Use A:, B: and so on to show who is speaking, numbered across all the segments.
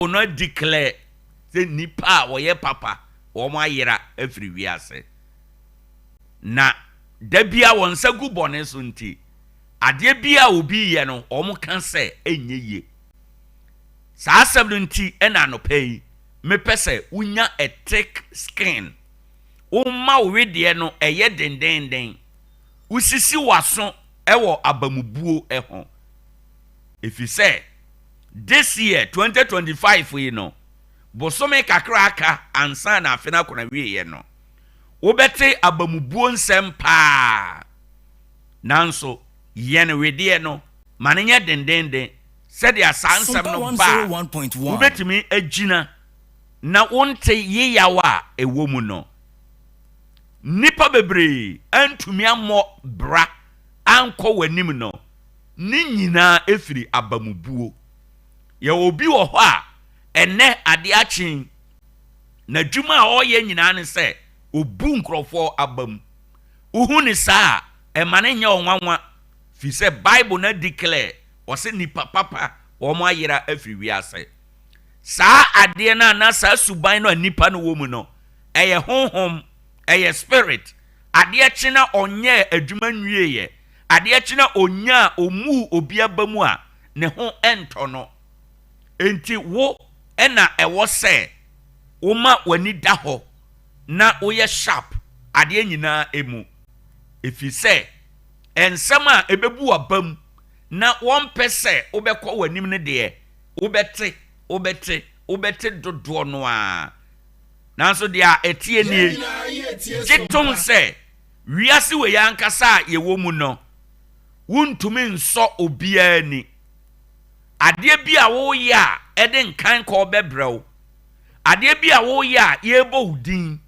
A: No declare sɛ nnipa a wɔyɛ papa wɔn ayera afiri wiase. Na da bia wɔn nsa gu bɔne so nti, adeɛ bi a obi yɛ no, wɔn ka sɛ ɛnyɛ yie. Saa asɛm no nti ɛna anɔpa yi mepɛ sɛ wonya a thick skin. Woma wo wedeɛ no ɛyɛ dendenden. Wosisi w'aso ɛwɔ abamubuo ɛho. Ɛfiri sɛ this year 2025 yi no, bosome kakra aka ansa na afe no akɔna wieɛ no, wobɛte abamubuo nsɛm paa. Nanso yɛn wedeɛ no ma no nyɛ dendenden sɛdeɛ saa nsɛm no ba a, wobɛtumi agyina na wonte yeyaw a ɛwɔ mu no. Nnipa bebree antumi ammɔ bra ankɔ w'anim no, ne nyinaa ɛfiri abamubuo. Yɛwɔ obi wɔ hɔ a ɛnɛ adeɛ akye, n'adwuma a ɔreyɛ nyinaa ne sɛ obu nkurɔfoɔ aba mu. Wohu ne saa a, ɛma no nyɛ ɔnwanwa, firi sɛ Bible no declare ɔsɛ nipa papa wɔn ayera afiri wiase. Saa adeɛ no anaa saa suban no a nipa no wɔ mu no, ɛyɛ honhom, ɛyɛ spirit. Adeɛ kye na ɔnyɛ adwuma nwieɛ, adeɛ kye na ɔnya a ɔmuu obi aba mu a, ne ho ɛntɔ no. Enti wo ɛna ɛwɔ sɛ woma w'ani da hɔ na woyɛ sharp adeɛ nyinaa emu. Ɛfiri sɛ nsɛm a ɛbɛbu w'aba mu na wɔmpɛ sɛ wobɛkɔ w'anim no deɛ, wobɛte, wobɛte, wobɛte dodoɔ no ara. Nanso deɛ a ɛteɛ nie, gye tom sɛ wiase wei ankasa a yɛwɔ mu no, wontumi nsɔ obiara ani. Adeɛ bi a woyɛ a ɛde nkan kɔɔ bɛbrɛ wo, adeɛ bi a woyɛ a yɛrebɔ wo din,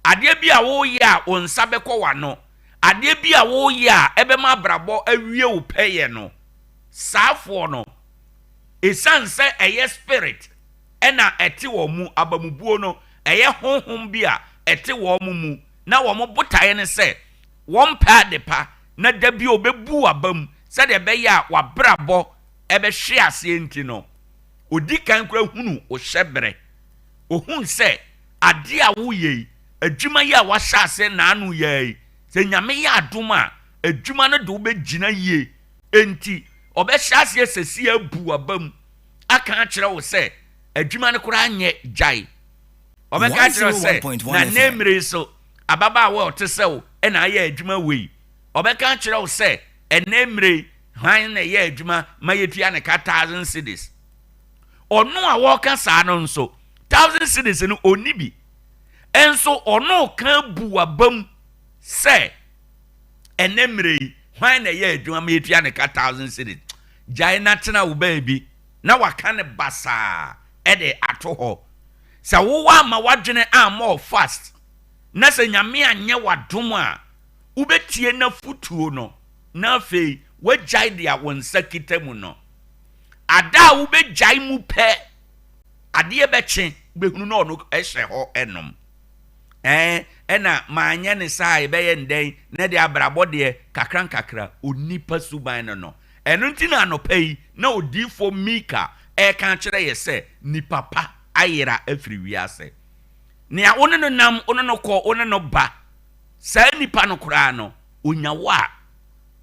A: adeɛ bi a woyɛ a wo nsa bɛkɔ w'ano, adeɛ bi a woyɛ a ɛbɛma abrabɔ awie wo pɛyɛ no, saafoɔ no, ɛsiane sɛ ɛyɛ spirit ɛna ɛte wɔn mu, abamubuo no ɛyɛ honhom bi a ɛte wɔn mu, na wɔn botaeɛ ne sɛ wɔn pɛ ade pa na da bi a ɔbɛbu w'aba mu sɛdeɛ ɛbɛyɛ a w'abrabɔ ɛbɛhwe aseɛ nti no, odi kan kora hunu wo hyɛberɛ. Ohun sɛ adeɛ a woyɛ yi, adwuma yi a wahyɛ aseɛ n'ano yɛ yi, sɛ Nyame yɛ adom a, adwuma no de wobɛgyina yie. Enti ɔbɛhyɛ aseɛ sɛsi abu w'aba mu aka akyerɛ wo sɛ adwuma no koraa nyɛ, gyae. Ɔbɛka akyerɛ wo sɛ na nnɛ mmerɛ yi so ababaawa a ɔte sɛ wo ɛna ayɛ adwuma wei. Ɔbɛka akyerɛ wo sɛ ɛnnɛ mmerɛ yi hwan na ɛyɛ adwuma ma yɛtua ne ka 1,000 cedis? Ɔno a wɔreka saa no nso, 1,000 cedis no ɔnni bi. Ɛnso ɔno ka bu w'aba mu sɛ ɛnnɛ mmerɛ yi hwan na ɛyɛ adwuma ma yɛtua ne ka 1,000 cedis? Gyae na tena wo baabi. Na waka ne basaa ɛde ato hɔ sɛ wowɔ ama w'adwene ammɔ fast, na sɛ Nyame anyɛ w'adom a wobɛtie n'afotuo no na afei woagyae deɛ wo nsa kita mu no. Ada a wobɛgyae mu pɛ, adeɛ bɛkye bɛhunu na ɔno ɛhyɛ hɔ ɛnom ɛna maanyɛ ne saa a yɛbɛyɛ ndɛn na de abrabɔ deɛ kakra nkakra onipa suban no. Ɛno nti na anɔpa yi na odiifoɔ Mika ɛreka kyerɛ yɛ sɛ nipa pa ayera afiri wiase. Nea wo ne no nam, wo ne no kɔ, wo ne no ba, saa nipa no koraa no, onya wo a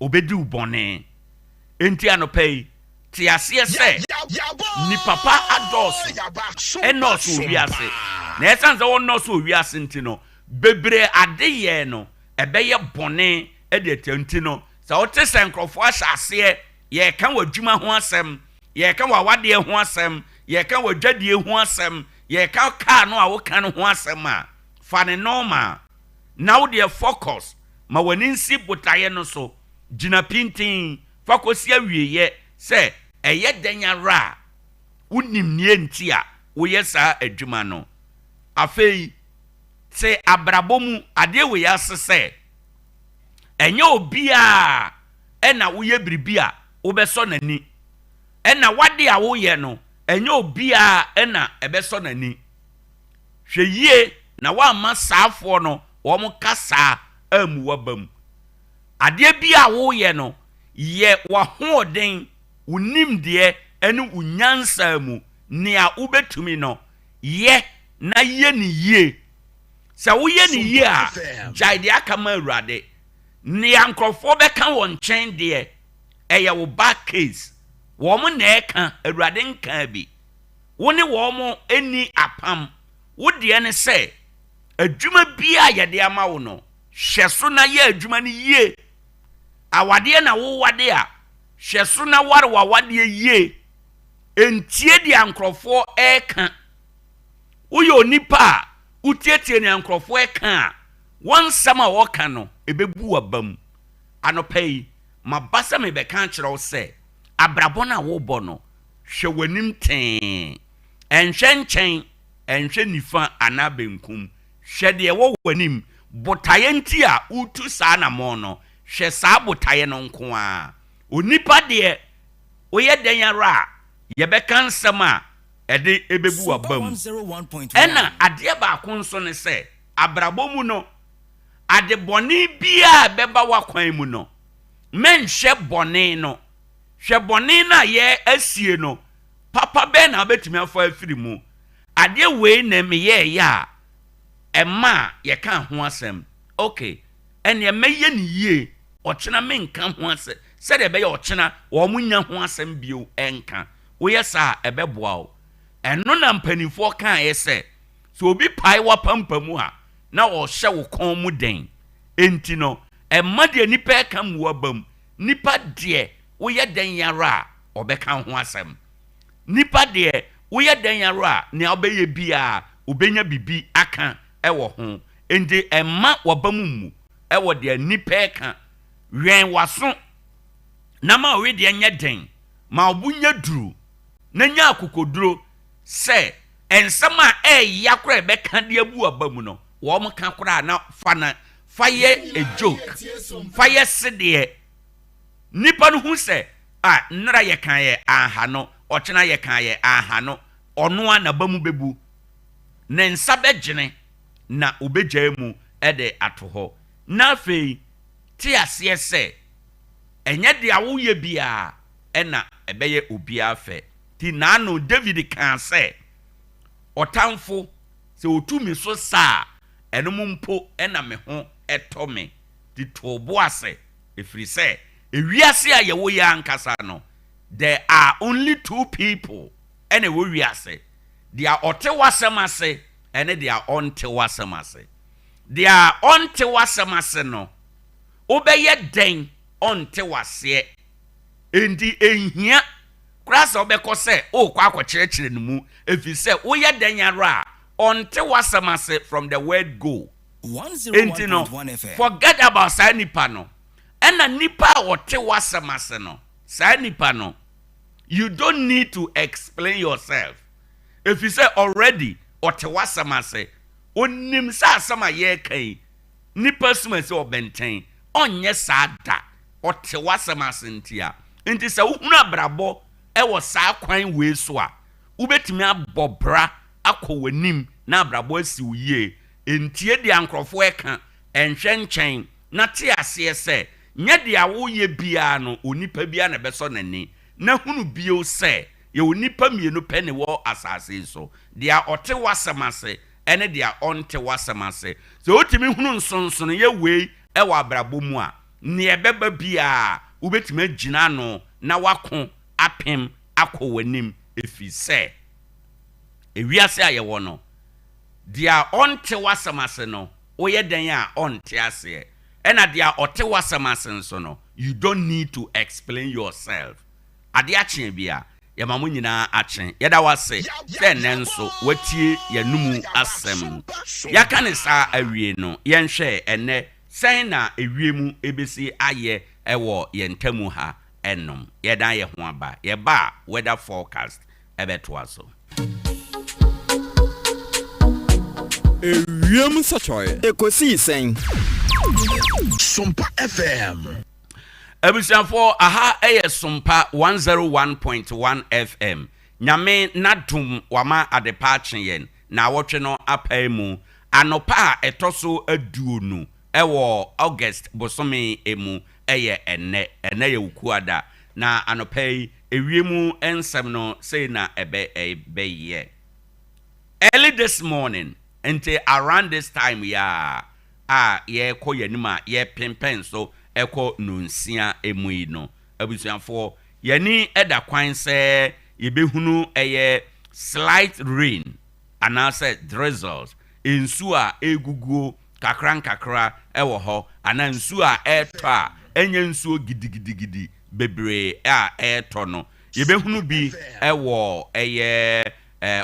A: obɛdi wo bɔne. Enti anɔpa yi te aseɛ sɛ nipa pa adɔɔso, ɛnɔɔso wɔ wiase, na ɛsiane sɛ wɔnnɔɔso wɔ wiase nti no, bebree adeyɛ no ɛbɛyɛ bɔne ɛde atia. Nti no sɛ wote sɛ nkurɔfoɔ ahyɛ aseɛ yɛreka wɔ adwuma ho asɛm, yɛreka wɔ awadeɛ ho asɛm, yɛreka wɔ adwadie ho asɛm, yɛreka kaa no a woka no ho asɛm a, fa ne normal na wodeɛ focus ma w'ani nsi botaeɛ no so, gyina pintin fa kɔsi awieeɛ sɛ ɛyɛ dɛn ara a wonim nie nti a woyɛ saa adwuma no. Afei te abrabɔ mu adeɛ wei ase sɛ ɛnyɛ obiara ɛna woyɛ biribi a wobɛsɔ n'ani, ɛna wade a woyɛ no ɛnyɛ obiara ɛna ɛbɛsɔ n'ani. Hwɛ yie na woamma saafoɔ no wɔn kasa ammu w'aba mu. Adeɛ bi a woyɛ no, yɛ w'ahoɔden, wo nimdeɛ ɛne wo nyansa mu. Nea wobɛtumi no, yɛ na yɛ no yie. Sɛ woyɛ no yie a, gyae deɛ aka ma Awurade. Nea nkurɔfoɔ bɛka wɔ nkyɛn deɛ, ɛyɛ wo back case. Wɔn na ɛreka, Awurade nkaa bi. Wo ne wɔn nni apam. Wo deɛ ne sɛ, adwuma biara a yɛde ama wo no, hwɛ so na yɛ adwuma no yie. Awadeɛ na wowade a, hwɛ so na ware w'awadeɛ yie. Ntie deɛ nkurɔfoɔ reka. Woyɛ onipa a wotietie nea nkurɔfoɔ reka a, wɔn nsɛm a wɔka no, ɛbɛbu w'aba mu. Anɔpa yi, maba sɛ merebɛka akyerɛ wo sɛ, abrabɔ no a worebɔ no, hwɛ w'anim tee. Nhwɛ nkyɛn, nhwɛ nifa anaa benkum. Hwɛ deɛ ɛwɔ w'anim. Botaeɛ nti a woretu saa anammɔn no, hwɛ saa botaeɛ no nko ara. Onipa deɛ, woyɛ dɛn ara a, yɛbɛka nsɛm a ɛde bɛbu w'aba mu. Ɛna adeɛ baako nso ne sɛ, abrabɔ mu no, ade bɔne biara a ɛbɛba w'akwan mu no, mɛnhwɛ bɔne no. Hwɛ bɔne no a yɛasie no, papa bɛn na wobɛtumi afa afiri mu? Adeɛ wei na meyɛeɛ a ɛmaa yɛkaa ho asɛm. Ok, ɛnneɛ mɛyɛ no yie, ɔkyena menka ho asɛm, sɛdeɛ ɛbɛyɛ ɔkyena wɔnnya ho asɛm bio nka. Woyɛ saa a, ɛbɛboa wo. Ɛno na mpanimfoɔ kaeɛ sɛ, sɛ obi pae w'apampamu a, na ɔrehyɛ wo kɔn mu den. Enti no, mma deɛ nnipa reka mmu w'abam. Nnipa deɛ, woyɛ dɛn ara a, wɔbɛka wo ho asɛm. Nnipa deɛ, woyɛ dɛn ara a, nea wobɛyɛ biara, wɔbɛnya biribi aka wɔ ho. Enti mma w'abam mmu wɔ deɛ nnipa reka. Wɛn w'aso na ma wo wedeɛ nyɛ den. Ma wo bo nyɛ duru na nya akokoduro sɛ nsɛm a ɛyɛ koraa a ɛbɛka de abu w'aba mu no, wɔka koraa na fa na fa yɛ a joke, fa yɛ sedeɛ. Nnipa no hu sɛ, ah, nnora yɛkaeɛ anha no, ɔkyena yɛkaeɛ anha no, ɔno ara n'aba mu bɛbu. Ne nsa bɛgyene na ɔbɛgyae mu de ato hɔ. Na afei te aseɛ sɛ, ɛnyɛ deɛ woyɛ biara na ɛbɛyɛ obiara fɛ. Nti n'ano David kaa sɛ, Ɔtamfo, sɛ ɔtu me so sa a, ɛno mu mpo na me ho tɔ me. Nti to wo bo ase, ɛfiri sɛ ewiase a yɛwɔ yi ankasa no, there are only two people na ɛwɔ wiase, deɛ ɔte w'asɛm ase ne deɛ ɔnte w'asɛm ase. Deɛ ɔnte w'asɛm ase no, wobɛyɛ dɛn ɔnte w'aseɛ? Enti ɛnhia koraa sɛ wobɛkɔ sɛ worekɔ akɔkyerɛkyerɛ no mu, ɛfiri sɛ woyɛ dɛn ara a, ɔnte w'asɛm ase from the word go. Enti no, forget about saa nipa no. Ɛna nipa a ɔte w'asɛm ase no, saa nipa no, you don't need to explain yourself. Ɛfiri sɛ already ɔte w'asɛm ase. Ɔnim sɛ asɛm a yɛreka yi, nipa sum asi ɔbɛntɛn, ɔnyɛ saa da. Ɔte w'asɛm ase nti a. Nti sɛ wohunu abrabɔ wɔ saa kwan wei so a, wobɛtumi abɔ bra akɔ w'anim na abrabɔ asi wo yie. Ntie deɛ nkorɔfoɔ reka, nhwɛ nkyɛn, na te aseɛ sɛ, nyɛ deɛ woreyɛ biara no onipa biara na ɛbɛsɔ n'ani. Na hunu bio sɛ, yɛwɔ nnipa mmienu pɛ na ɛwɔ asase yi so, deɛ ɔte w'asɛm ase ne deɛ ɔnte w'asɛm ase. Sɛ wotumi hunu nsonsonoeɛ wei wɔ abrabɔ mu a, nea ɛbɛba biara wobɛtumi agyina ano na woako apem akɔ w'anim, ɛfiri sɛ ewiase a yɛwɔ no, deɛ ɔnte w'asɛm ase no, woyɛ dɛn a ɔnte aseɛ, ɛna deɛ ɔte w'asɛm ase nso no, you don't need to explain yourself. Adeɛ akye bi a, yɛma mo nyinaa akye. Yɛda wo ase sɛ ɛnnɛ nso woatie yɛn anomu asɛm. Yɛaka no saa awie no, yɛnhwɛ ɛnnɛ sɛn na ewiem bɛsi ayɛ wɔ yɛn ntamu ha nom. Yɛdan yɛn ho aba. Yɛba a, weather forecast bɛtoa so.
B: Ewiem nsɔkyerɛɛ.
C: Ekosii sɛn?
D: Sompa FM.
A: Abusuafoɔ, aha yɛ Sompa 101.1 FM. Nyame n'adom wama adepa akye yɛn, naawɔtwe no apae mu. Anɔpa a ɛtɔ so aduonu wɔ August bosome mu yɛ ɛnnɛ. Ɛnnɛ yɛ Wukuada. Na anɔpa yi. Ewiem nsɛm no sei na ɛbɛ ɛbɛyɛ. Early this morning, nti around this time yi a a yɛrekɔ yɛn anim a yɛrepempɛn so kɔ nnɔnsia mu yi no, abusuafoɔ, yɛn ani da kwan sɛ yɛbɛhunu ɛyɛ slight rain anaasɛ drizzles, nsuo a ɛreguguo kakra nkakra wɔ hɔ anaa nsuo a ɛretɔ a ɛnyɛ nsuo gidigidigidi bebree a ɛretɔ no, yɛbɛhunu bi wɔ ɛyɛ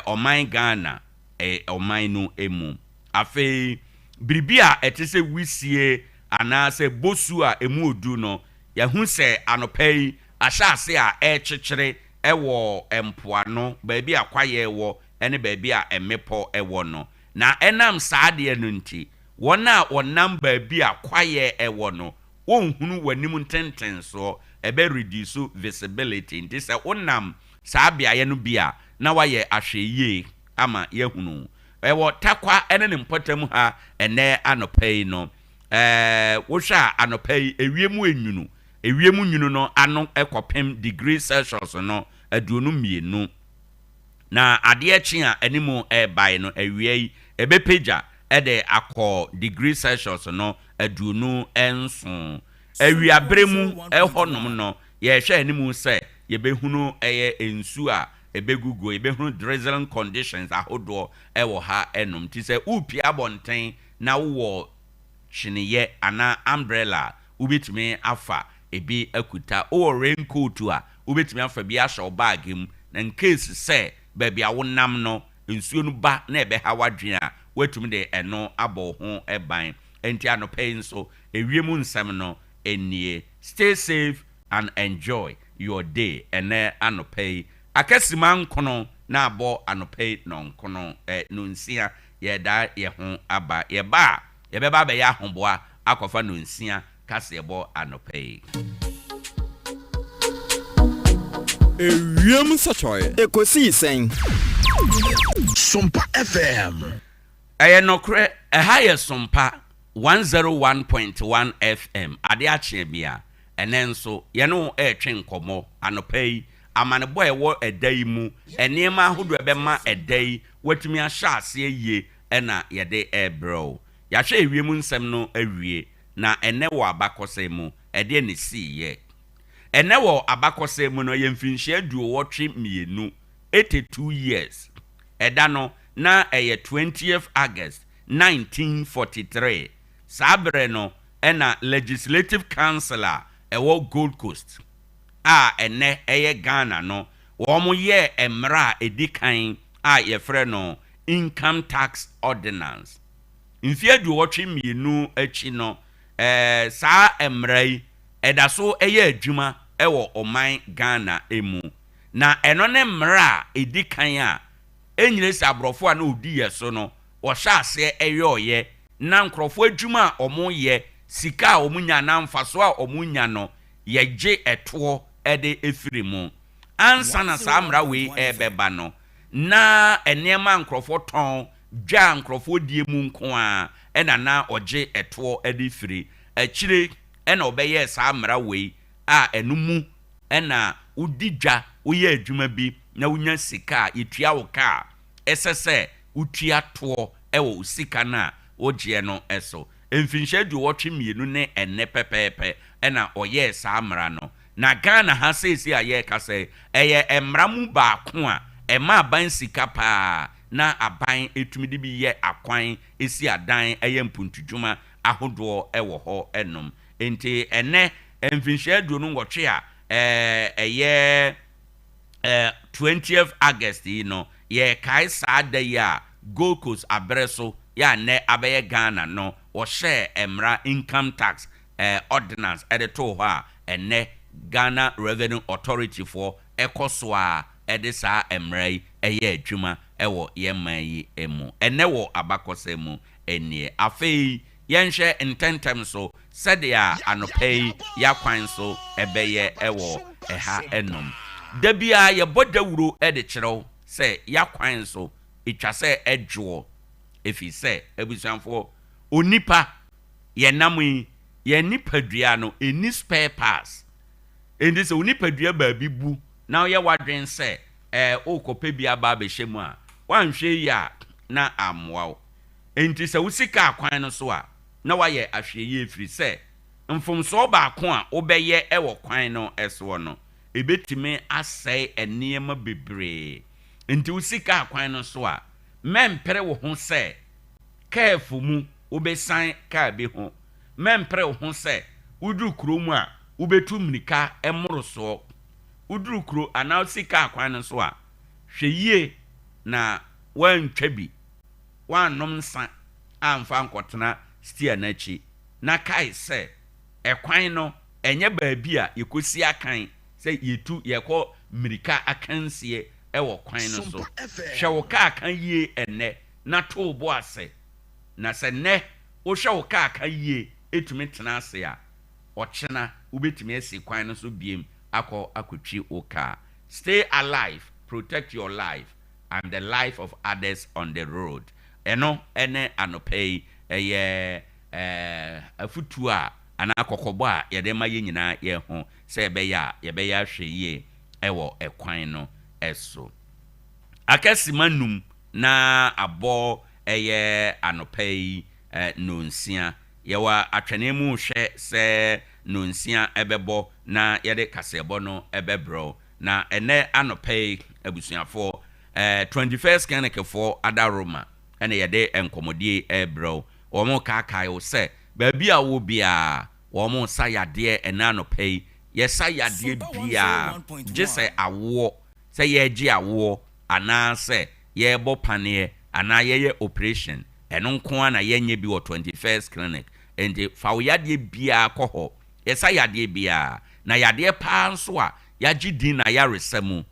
A: ɔman Ghana ɔman no mu. Afei biribi a ɛte sɛ wisie anaasɛ bosuo a ɛmu ɔdu no, yɛahu sɛ anɔpa yi ahyɛ ase a ɛrekyekyere wɔ mpoano, baabi a kwaeɛ wɔ ne baabi a mmepɔ wɔ no. Na ɛnam saa adeɛ no nti, wɔn a wɔnam baabi a kwaeɛ wɔ no, wɔnhunu w'anim ntentensoɔ, ɛbɛ reduce visibility. Nti sɛ wonam saa beaeɛ no bi a, na woayɛ ahwɛyie ama yɛahunu wo. Ɛwɔ Tarkwa ne ne mpɔtam ha ɛnnɛ anɔpa yi no, ɛɛ wohwɛ a anɔpa yi ewiem enwunu, ewiem nwunu no ano kɔpem degree Celsius no 22. Na adeɛ kye a anim rebae no awia yi ɛbɛpagya de akɔ degree Celsius no 27. Awiaberɛ mu hɔnom no yɛrehwɛ anim sɛ yɛbɛhunu ɛyɛ nsuo a ɛbɛguguo, yɛbɛhunu drizzling conditions ahodoɔ wɔ ha nom. Nti sɛ worepue abɔnten na wowɔ kyiniiɛ anaa umbrella a, wobɛtumi afa ebi akuta. Wowɔ rain coat a, wobɛtumi afa bi ahyɛ wo bag mu na in case sɛ baabi a wonam no nsuo no ba na ɛbɛha w'adwene a, woatumi de ɛno abɔ wo ho ban. Enti anɔpa yi nso, ewiem nsɛm no nie. Stay safe and enjoy your day ɛnnɛ anɔpa yi. Akasima nkono na abɔ anɔpa yi nɔnkono, nonsia. Yɛreda yɛn ho aba. Yɛba a, yɛbɛba abɛyɛ ahoboa akɔfa nonsia kaseɛbɔ anɔpa yi.
B: Ewiem nsɔkyerɛɛ.
C: Ekosii sɛn?
D: Sompa FM.
A: Ɛyɛ nɔkorɛ, ɛha yɛ Sompa 101.1 FM, adeɛ akye abia. Ɛnnɛ nso, yɛne wo retwe nkɔmmɔ anɔpa yi, amanebɔ a ɛwɔ ɛda yi mu, nneɛma ahodoɔ a ɛbɛma ɛda yi woatumi ahyɛ aseɛ yie na yɛde rebrɛ wo. Yɛahwɛ ewiem nsɛm no awie, na ɛnnɛ wɔ abakɔsɛm mu, ɛdeɛn na ɛsiiɛ? Ɛnnɛ wɔ abakɔsɛm mu no, ɛyɛ mfirinhyia 82, 82 years. Ɛda no, na ɛyɛ 20th August, 1943. Saa berɛ no na Legislative Council a ɛwɔ Gold Coast a ɛnnɛ ɛyɛ Ghana no, wɔyɛɛ mmara a ɛdi kan a yɛfrɛ no Income Tax Ordinance. Mfeɛ 82 akyi no, saa mmara yi, ɛda so yɛ adwuma wɔ ɔman Ghana mu. Na ɛno ne mmara a ɛdi kan a ɛnyina sɛ aborɔfo a na wɔdi yɛ so no, wɔhyɛ aseɛ yɔeɛ na nkurɔfoɔ adwuma a wɔyɛ, sika a wɔnya anaa mfasoɔ a wɔnya no, yɛgye ɛtoɔ de firi mu. Ansa na saa mmara wei rebɛba no, na nneɛma a nkurɔfoɔ tɔn, dwa a nkurɔfoɔ die mu nko ara na na wɔgye ɛtoɔ de firi. Akyire na wɔbɛyɛɛ saa mmara wei a ɛno mu na wodi dwa, woyɛ adwuma bi na wonya sika a, yɛtua wo ka a, ɛsɛ sɛ wotua toɔ wɔ wo sika no a wogyeɛ no so. Mfinhyia 82 ne ɛnnɛ pɛpɛɛpɛ na wɔyɛɛ saa mmara no. Na Ghana ha seesei a yɛrekasa yi, ɛyɛ mmara mu baako a ɛma aban sika pa ara na aban tumi de bi yɛ akwan, si adan, yɛ mpuntudwuma ahodoɔ wɔ hɔ nom. Enti ɛnnɛ mfinhyia 28 a ɛyɛ 20th August yi no, yɛrekae saa da yi a Gold Coast aberɛ so yɛ a nnɛ abɛyɛ Ghana no, wɔhyɛɛ mmara Income Tax Ordinance de too hɔ a ɛnnɛ Ghana Revenue Authority foɔ kɔ so ara de saa mmara yi yɛ adwuma wɔ yɛn man yi mu. Ɛnnɛ wɔ abakɔsɛm mu nie. Afei yɛnhwɛ ntɛmntɛm so sɛdeɛ anɔpa yi y'akwan so bɛyɛ wɔ ɛha nom. Da biara yɛbɔ dawuro de kyerɛ wo sɛ y'akwan so ɛtwa sɛ ɛdwoɔ ɛfiri sɛ abusuafoɔ onipa yɛnam yi yɛn nipadua no ɛnni spare parts. Enti sɛ wo nipadua baabi bu. na woyɛ w'adwene sɛ ɛɛ worekɔpɛ bi aba abɛhyɛ mu a, woanhwɛ yie a na ammoa wo. Enti sɛ wosi kaa kwan no so a, na woayɛ ahwɛyie ɛfiri sɛ mfomsoɔ baako a wobɛyɛ wɔ kwan no soɔ no, ɛbɛtumi asɛe nneɛma bebree. Enti wosi kaa kwan no so a, mɛmpere wo ho sɛ kɛɛfo mu wobɛsian kaa bi ho. Mɛmpere wo ho sɛ woduru kuro mu a wobɛtu mmirika mmorosoɔ. Woduru kuro anaa wosi kaa kwan no so a, hwɛ yie na woantwa bi, woannom nsa amfa ankɔtena steer no akyi. Na kae sɛ, ɛkwan no, ɛnyɛ baabi a yɛkɔsi akan sɛ yɛtu yɛkɔ mmirika akansie wɔ kwan no so. Hwɛ wo kaa ka yie ɛnnɛ na to wo bo ase. Na sɛ nnɛ wohwɛ wo kaa ka yie tumi tena ase a, ɔkyena wobɛtumi asi kwan no so biem akɔ akɔtwi wo kaa. Stay alive, protect your life and the life of others on the road. Ɛno ne anɔpa yi ɛyɛ afutuo a anaa kɔkɔbɔ a yɛde ma yɛn nyinaa yɛn ho sɛ ɛbɛyɛ a yɛbɛyɛ ahwɛyie wɔ ɛkwan no so. Aka sima num na abɔ ɛyɛ anɔpa yi nnɔnsia. Yɛwɔ atwɛnee mu rehwɛ sɛ nnɔnsia bɛbɔ na yɛde kaseɛbɔ no bɛbrɛ wo. Na ɛnnɛ anɔpa yi, abusuafoɔ, 21st Clinicfoɔ adaworoma na yɛde nkɔmmɔdie yi rebrɛ wo. Wɔrekaakae wo sɛ baabi a wowɔ biara, wɔresa yadeɛ ɛnnɛ anɔpa yi. Yɛsa yadeɛ biara, gye sɛ awoɔ, sɛ yɛregye awoɔ anaasɛ yɛrebɔ paneɛ anaa yɛyɛ operation, ɛno nko ara na yɛnyɛ bi wɔ 21st Clinic. Enti fa wo yadeɛ biara kɔ hɔ. Yɛsa yadeɛ biara, na yadeɛ pa ara nso a yɛagye din na ayaresa mu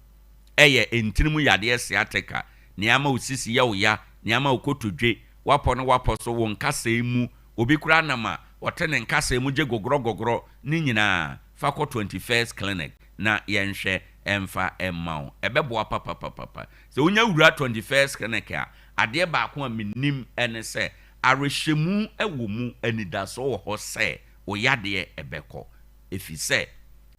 A: yɛ ntini mu yadeɛ sciatica, nea ama wo sisi yɛ wo ya, nea ama wo kotodwe, woapɔ ne woapɔ so, wo nkasɛɛ mu, obi koraa nam a ɔte ne nkasɛɛ mu gye gogorɔgogorɔ, ne nyinaa fa kɔ 21st Clinic na yɛnhwɛ mfa mma wo. Ɛbɛboa papapapapa. Sɛ wonya wura 21st Clinic a, adeɛ baako a menim ne sɛ awerɛhyɛmu wɔ mu, anidasoɔ wɔ hɔ sɛ wo yadeɛ bɛkɔ. Efisɛ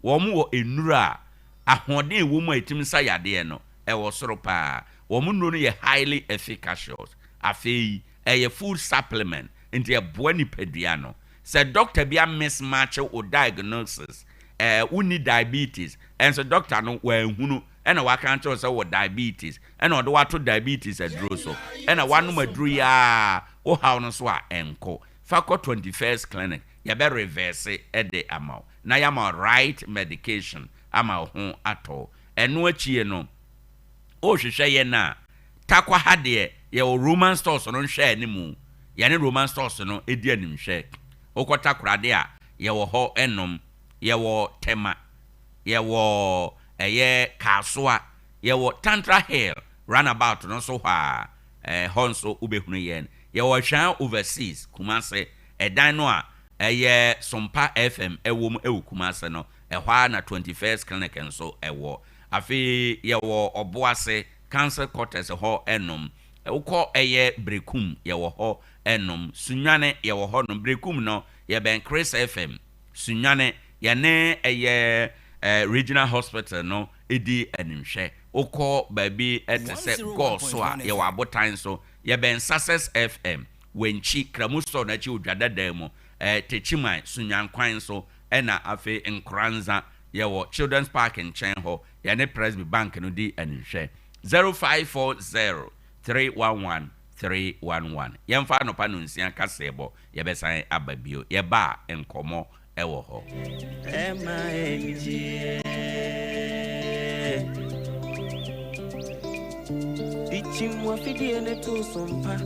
A: wɔn wɔ nnuru a ahoɔden a ɛwɔ mu a ɛtumi sa yadeɛ no, ɛwɔ soro pa ara. Wɔn nnuro no yɛ highly efficacious. Afei ɛyɛ food supplement, nti ɛboa nipadua no. Sɛ dɔkta bi a mismatch wo diagnosis, ɛɛ wonni diabetes, ɛnso dɔkta no wanhunu ɛna waka akyerɛ wo sɛ wowɔ diabetes, ɛna ɔde wo ato diabetes aduro so, ɛna woanom aduro yi ara wo haw no so a ɛnkɔ. Fa kɔ 21st Clinic, yɛbɛ reverse de ama wo na yɛama wo right medication ama wo ho atɔ wo. Ɛno akyie no, wohwehwɛ yɛn a, Tarkwa ha deɛ yɛwɔ Roman stores no nhwɛ animu, yɛne Roman stores no di animhwɛ. Wokɔ Takoradi a, yɛwɔ hɔ nom, yɛwɔ Tema, yɛwɔ ɛyɛ Kasoa, yɛwɔ Tantra Hill runabout no so hɔ a, ɛhɔ nso wobɛhunu yɛn. Yɛwɔ Hwɛan Overseas, Kumase, ɛdan no a ɛyɛ Sompa FM wɔ mu wɔ Kumase no, ɛhɔ ara na 21st Clinic nso wɔ. Afei yɛwɔ Ɔboase, Council Quarters hɔ nom. Wokɔ ɛyɛ Berekum, yɛwɔ hɔ nom. Sunyani, yɛwɔ hɔ nom. Berekum no, yɛbɛn Chris FM. Sunyani, yɛne ɛyɛ Regional Hospital no di animhwɛ. Wokɔ baabi te sɛ Gɔɔ so a, yɛwɔ abotan so. Yɛbɛn Success FM, Wenchi, Kramu Store no akyi Odwa Dadaa mu, Techiman, Sunyan kwan so, ɛna afei Nkoranza, yɛwɔ Children's Park nkyɛn hɔ, yɛne Presby Bank no di animhwɛ. 0540 311 311. Yɛmfa anɔpa nonsia kaseɛbɔ, yɛbɛsan aba bio. Yɛba a, nkɔmmɔ wɔ hɔ.
B: Ɛma anigyeɛ. Dikyim wafidie ne to so mpa.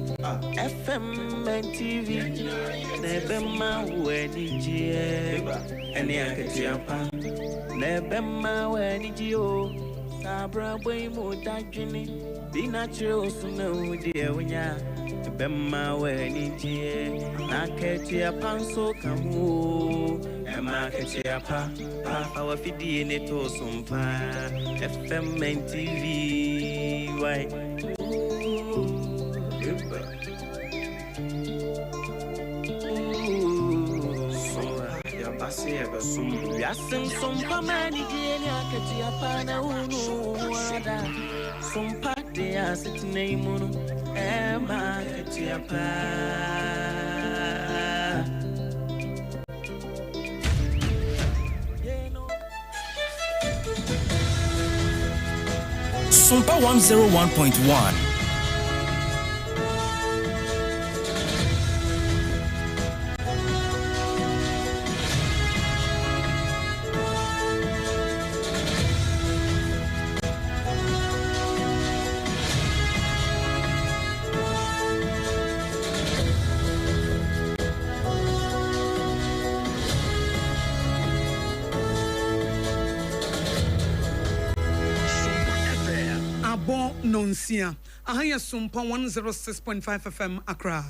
B: FM and TV na ɛbɛma wo anigyeɛ. Ɛne akatua pa na ɛbɛma wo anigyeɛ o. Saa abrabɔ yi mu dadwene bi na kyerɛ wo so na wo deɛ wonya. Ɛbɛma wo anigyeɛ na akatua pa nso ka ho o. Ɛma akatua pa pa fa wafidie ne to so mpa. FM and TV why? Ooh, Ooh, Yɛbɛsom mo. Wiase nsompa ma anigyeɛ ne akatua pa na wonu wo ho ada. Sompa de asetena yi mu no ɛma akatua pa.
C: Sompa 101.1.
E: Abɔ nnɔnsia. Aha yɛ Sompa 106.5 FM Accra.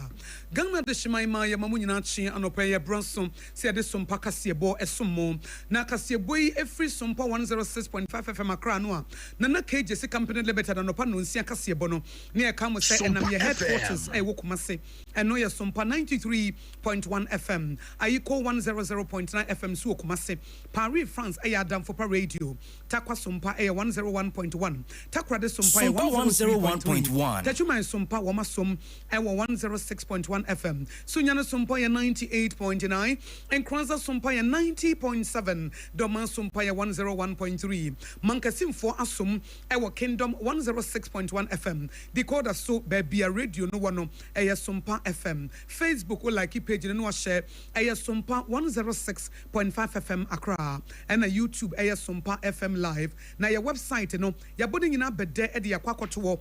E: Ghana Adehyeman ma yɛma mo nyinaa kye anɔpa yi ɛberɛ nso sɛ yɛde Sompa kaseɛbɔ som mo. Na kaseɛbɔ yi firi Sompa 106.5 FM Accra no a Nana K. Gyasi Company Limited anɔpa nnɔnsia kaseɛbɔ no ne yɛka mo sɛ
D: Sompa
E: ɛnam yɛ headquarters
D: FM.
E: a ɛwɔ Kumasi. Ɛno yɛ Sompa 93.1 FM, Ayiko 100.9 FM nso wɔ Kumasi. Paris, France ɛyɛ Adamfopa Radio. Tarkwa Sompa ɛyɛ 101.1, Takoradi Sompa yɛ
C: Sompa
E: 103.3,
C: 101.1.
E: Techiman Sompa wɔn asom ɛwɔ 106.1 FM, Sunyani Sompa yɛ 98.9, Nkoranza Sompa yɛ 90.7, Dormaa Sompa yɛ 101.3, Mankasimfoɔ asom ɛwɔ Kingdom 106.1 FM, Decoder so baabi a radio no wɔ no ɛyɛ Sompa FM, Facebook wo like page no na wahyɛ ɛyɛ Sompa 106.5 FM Accra. Ɛna YouTube ɛyɛ Sompa FM Live na yɛ website no yɛabɔ ne nyinaa bɛdɛ de akɔ akɔto hɔ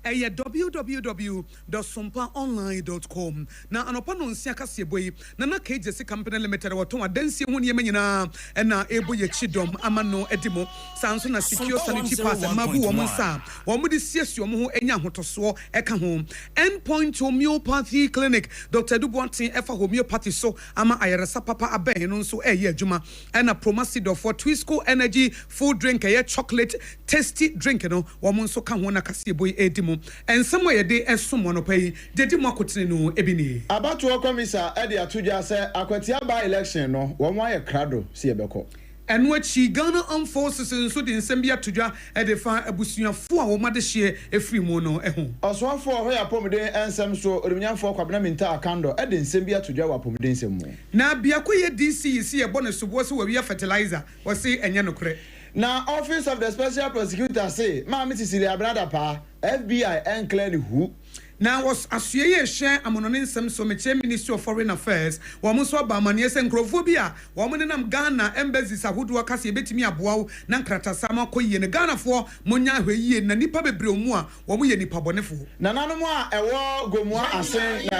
E: ɛyɛ www dot sompaonline dot com Na anɔpa nɔnsia kaseɛbɔ yi Nana K Gyasi Company Limited a wɔtɔn adansie ho nneɛma nyinaa ɛna ɛrebɔ yɛn akyi dɔm ama no adi mu. Saa nso na Secure
C: Sompa
E: Sanitary Pads mmaa bu wɔn nsa
C: 101.1.
E: a wɔde siesie wɔn ho nya ahotɔsoɔ ɛka ho. End Point Homeopathy Clinic, Doctor Adu Boateng ɛfa homeopathy so ama ayaresa papa abɛn no nso reyɛ adwuma. Ɛna Promasidorfoɔ Twisco Energy Full Drink ɛyɛ chocolate tasty drink no wɔn nso ka ho na kaseɛbɔ yi redi mu. Nsɛm a yɛde som mo anɔpa yi deɛ ɛdi mu akotene no bi nie.
F: Abatoɔ kɔmisa de ato dwa sɛ Akwatia by-election no wɔn ayɛ krado sɛ yɛbɛkɔ.
E: Ɛno akyi, Ghana Armed Forces nso de nsɛm bi ato dwa de fa abusuafoɔ a wɔn adehyeɛ firi mu no ho.
F: Ɔsoafoɔ a ɔhwɛ apɔmuden nsɛm soɔ, Onimnyamfoɔ Kwabena Mintah Akandoh de nsɛm bi ato dwa wɔ apɔmuden nsɛm mu.
E: Na biako yɛ DC yi se yɛbɔ no soboɔ sɛ wawia fertilizer, ɔse ɛnyɛ nokorɛ.
F: Na Office of the Special Prosecutor se Maame Cecilia Abena Dapaah, FBI ɛnclear no hu.
E: Na wɔ asoɛeɛ a ɛhwɛ amonɔne nsɛm so, mekyerɛ Ministry of Foreign Affairs, wɔn nso abɔ amaneɛ sɛ nkurɔfoɔ bi a wɔn nenam Ghana embassies ahodoɔ ka sɛ yɛbɛtumi aboa wo na nkratasam akɔ yie no, Ghanafoɔ monyɛ ahwɛyie na nnipa bebree wɔ mu a wɔn yɛ nnipa bɔnefoɔ.
F: Nananom a ɛwɔ Gomoa Asen na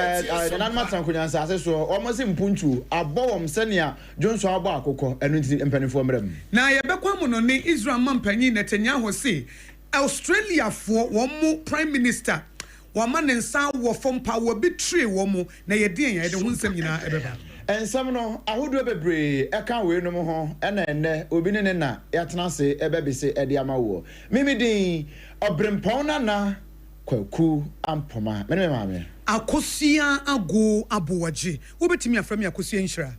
F: nananom atena nkonya nsase soɔ, wɔn se mpuntuo abɔ wɔn sɛnea dwonsɔ abɔ akokɔ, ɛno nti mpaninfoɔ mmra mu.
E: Na yɛbɛkɔ amonɔne, Israel mampanyin Netanyahu se Australiafoɔ wɔn mo Prime Minister Wɔama ne nsa awɔ fam paa, wɔabetire wɔn, na ɛyɛ deɛn a yɛde ho nsɛm nyinaa ɛbɛba.
F: Nsɛm no ahodoɔ bebree ɛka weinom ho na ɛnnɛ obi ne ne na yɛatena ase ɛbɛbese de ama woɔ. Me me din Ɔbrempɔn Nana Kwaku Ampoma. Me ne me maame.
E: Akosua Ago Aboagye. Wobɛtumi afrɛ me Akosua Nhyira.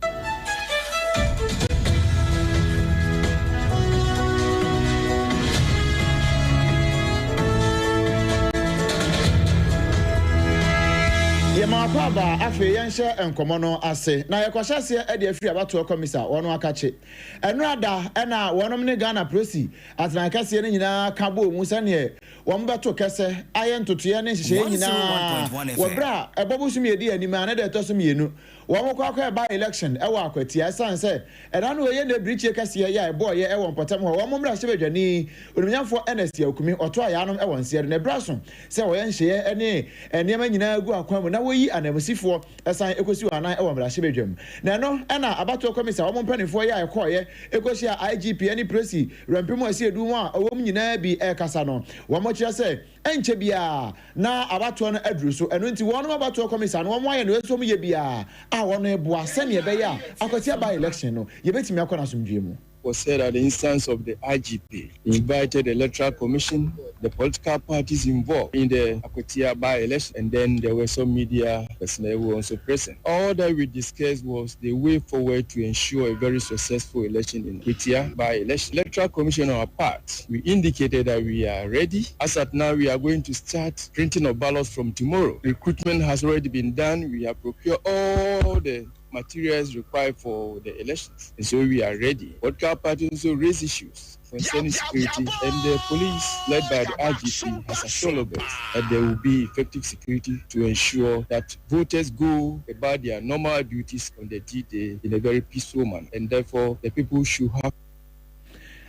F: Yɛma w'akwaaba a, afei yɛnhyɛ nkɔmmɔ no ase. Na yɛkɔhyɛ aseɛ de afiri abatoɔ kɔmisa wɔn akakye. Ɛnora da na wɔnom ne Ghana Prosi atenae kɛseɛ no nyinaa ka bɔɔ mu sɛdeɛ wɔbɛto kɛsɛ ayɛ ntotoeɛ ne nhyehyɛeɛ nyinaa
C: 101.1
F: wɔ
C: FM.
F: berɛ a ɛbɔ bosome a ɛdi anim a ne da ɛtɔ so mmienu wɔkɔ akɔyɛ by election wɔ Akwatia ɛsiane sɛ ɛda no ɛyɛ nnɛ birikyie kɛseɛ yɛ a ɛbɔɔyɛ wɔ mpɔtam hɔ wɔn mmarahyɛbadwani Onimnyamfoɔ Ernest Yaw-Kumi ɔtoa yaanom wɔ nseɛ do na ɛberɛ aso sɛ wɔyɛ nhyehyɛeɛ ne nneɛma nyinaa gu akwan mu na wɔyi ananmusifoɔ san kɔsi wɔn anan wɔ mmarahyɛbadwam na ɛno na abatoɔ kɔmisa wɔn mpanimfoɔ yɛ a ɛkɔɔyɛ kɔhyiaa IGP ne Presi Werɛmpem Asiedu mu a ɔwɔ mu nyinaa bi rekasa no, wɔkyerɛ sɛ ɛnkyɛ biara na abatoɔ no aduru so. Ɛno nti wɔnom abatoɔ kɔmisa no wɔayɛ nea ɛsɛ sɛ wɔyɛ biara a wɔreboa sɛnea ɛbɛyɛ a Akwatia by-election no yɛbɛtumi akɔ no asomdwoeɛ mu.
G: was held at the instance of the IGP. He invited the Electoral Commission, the political parties involved in the Akwatia by-election, and then there were some media personnel who were also present. All that we discussed was the way forward to ensure a very successful election in Akwatia by-election. Electoral Commission on our part, we indicated that we are ready. As at now, we are going to start printing of ballots from tomorrow. Recruitment has already been done. We have procured all the materials required for the elections. And so we are ready. Political parties also raise issues concerning security, and the police, led by the IGP, has assured us that there will be effective security to ensure that voters go about their normal duties on the D-Day in a very peaceful manner. And therefore, the people should have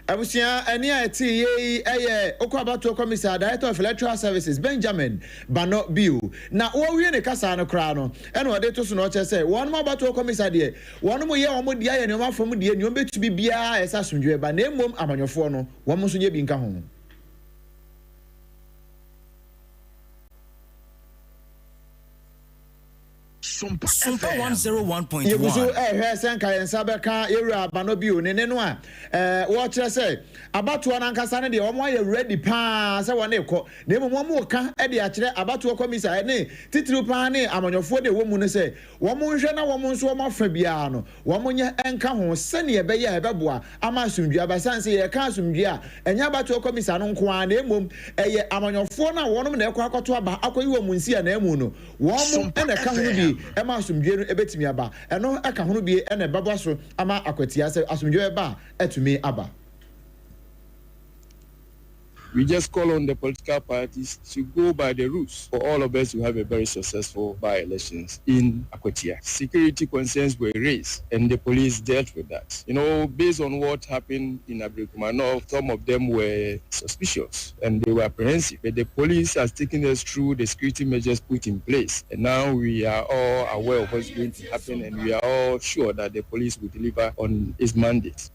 F: Abusua, ɛnne a ɛtee yie yi yɛ Okɔ Abatoɔ Kɔmisa, Director of Electoral Services, Benjamin Banor Bio. Na ɔrewie ne kasa no koraa no, ɛna ɔde to so na ɔkyerɛ sɛ wɔnom Abatoɔ Kɔmisa deɛ, wɔnom yɛ wɔn deɛ ayɛ nea wɔn afam deɛ, nea wɔbɛtumi biara a ɛsɛ asomdwoeɛ ba, na mmom amanyɔfoɔ no, wɔn nso nyɛ bi nka ho.
C: Sompa 101.1.
F: Yɛgu so rehwɛ sɛ nka yɛn nsa bɛka yɛn wura aba no bio ne ne no a wɔkyerɛ sɛ abatoɔ no ankasa no deɛ wɔn ayɛ ready paa sɛ wɔn rekɔ na mmom wɔn reka de akyerɛ abatoɔ kɔmisa ne titiriw paa ne amanyɔfoɔ deɛ ɛwɔ mu no sɛ wɔn nhwɛ na wɔn nso wɔn afa biara no wɔn nyɛ nka ho sɛdeɛ ɛbɛyɛ a ɛbɛboa ama asomdwoeɛ aba. Ɛsiane sɛ yɛreka asomdwoeɛ a, ɛnyɛ abatoɔ kɔmisa no nko ara na mmom ɛyɛ amanyɔfoɔ no a wɔnom na ɛkɔ akɔto aba akɔyi wɔn nsi ananmu no, wɔn na ɛka ho no bi ma asomdwoeɛ no bɛtumi aba. Ɛno ka ho no bi na ɛbɛboa so ama akwatia sɛ asomdwoeɛ bɛba a, atumi aba.
G: We just call on the political parties to go by the rules for all of us to have a very successful by-elections in Akwatia. Security concerns were raised and the police dealt with that. You know, based on what happened in Ablekuma North, some of them were suspicious and they were apprehensive. But the police has taken us through the security measures put in place. And now we are all aware of what's going to happen and we are all sure that the police will deliver on its mandate.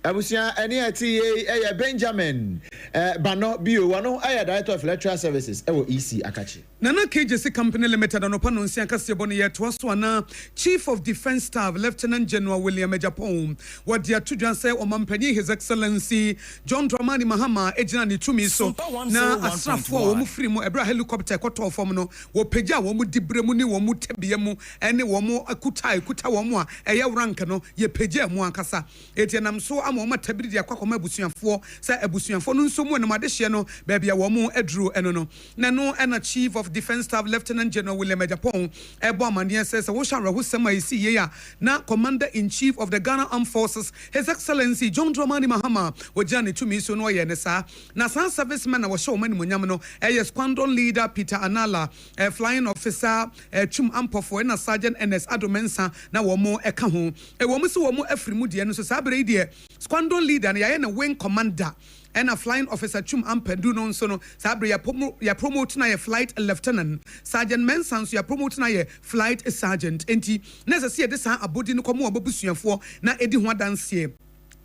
F: Abusua ɛne a ɛte yei yɛ Benjamin Banɔ bio, ɔno yɛ Director of Electoral Services wɔ EC Akakye.
E: Nana Kegyesi Company Limited anɔpa nnɔnsia kaseɛbɔ no yɛtoa so anaa Chief of Defence Staff Lieutenant General William Agyapong wɔde ato dwa sɛ Ɔmanpanyin His Excellency John Dramani Mahama gyina ne tumi so na asraafoɔ a wɔn firi mu ɛberɛ a helicopter kɔtɔɔ fam no wɔpagyaa wɔn diberɛ mu ne wɔn tebea mu ne wɔn kuta a ɛkuta wɔn a ɛyɛ rank no yɛpagyaa mu ankasa. Enti ɛnam so ama wɔn atabiri de akɔ akɔma abusuafoɔ sɛ abusuafoɔ no nso mu ɛnam adehyeɛ no baabi a wɔn aduro ɛno no. Na ɛno na Chief of Defence Staff Lieutenant General William Agyapong ɛrebɔ amaneɛ sɛ sɛ wohwɛ awerɛhosɛm a ɛsii yei a na Commander in Chief of the Ghana Armed Forces His Excellency John Dramani Mahama ɔgyina ne tumi so na ɔyɛɛ no saa. Na saa servicemen a wɔhyɛ wɔn animuonyam no yɛ Squandron Leader Peter Anala, Flying Officer Twum Ampofo ɛna Sergeant Ernest Addo Mensah na wɔn ka ho. Ɛwɔ mu sɛ wɔn afiri mu deɛ, nso saa berɛ yi deɛ Squandron Leader no yɛayɛ no Wing Commander ɛna Flying Officer Twum Ampadu no nso no saa berɛ yi yɛapromote no ayɛ Flight Lieutenant. Sergeant Mensah nso yɛapromote no ayɛ Flight Sergeant. Enti na ɛsɛ sɛ yɛde saa abodin no kɔma wɔn abusuafoɔ na ɛdi ho adanseɛ.